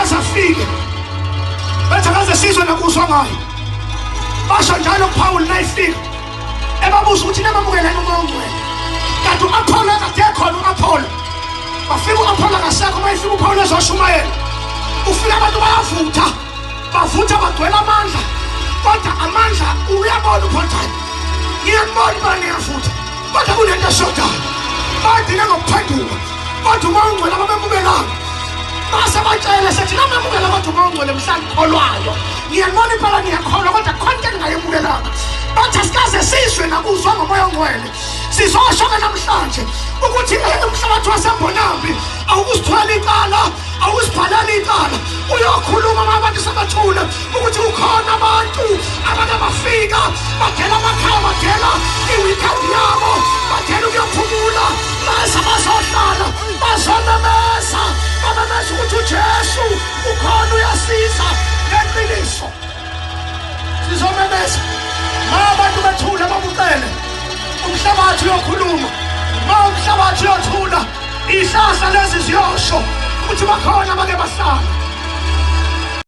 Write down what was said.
Akazafike bethi akaze sizwe nakuzwa ngayo. Basho njalo kuPaul nayifika ebabuza ukuthi namamukeleni uMoya oNgcwele, kanti u-Apollo kade ekhona. U-Apollo bafika, u-Apollo akasekho. Uma ifika uPaul ezoshumayela, ufika abantu bayavutha, bavutha bagcwele amandla, kodwa amandla uyabona uPaul, ngiyakubona uba niyavutha, kodwa kunento eshodayo. Bagcine ngokuphenduka, kodwa uMoya oNgcwele ababemukelanga base batshele sethi namemukela, kodwa uMoya oNgcwele mhla nikholwayo. Ngiyakubona impela niyakholwa, kodwa khona into engingayemukelanga. Bathi asikaze sizwe nakuzwa ngoMoya oNgcwele. Sizosho-ke namhlanje ukuthi umhlabathi waseMbonambi awukusithwala icala, awusibhaleli icala. Uyokhuluma uma abantu sebathule ukuthi kukhona abantu abake bafika badela amakhaya, badela i-weekend yabo, badela ukuyophumula, baza bazohlala, bazomemeza, bamemeza ukuthi uJesu ukhona, uyasiza ngeqiniso. Sizomemeza ma abantu bethule, babucele. Umhlabathi uyokhuluma. Ma umhlabathi uyothula, ihlahla lezi ziyosho ukuthi bakhona abake bahlala.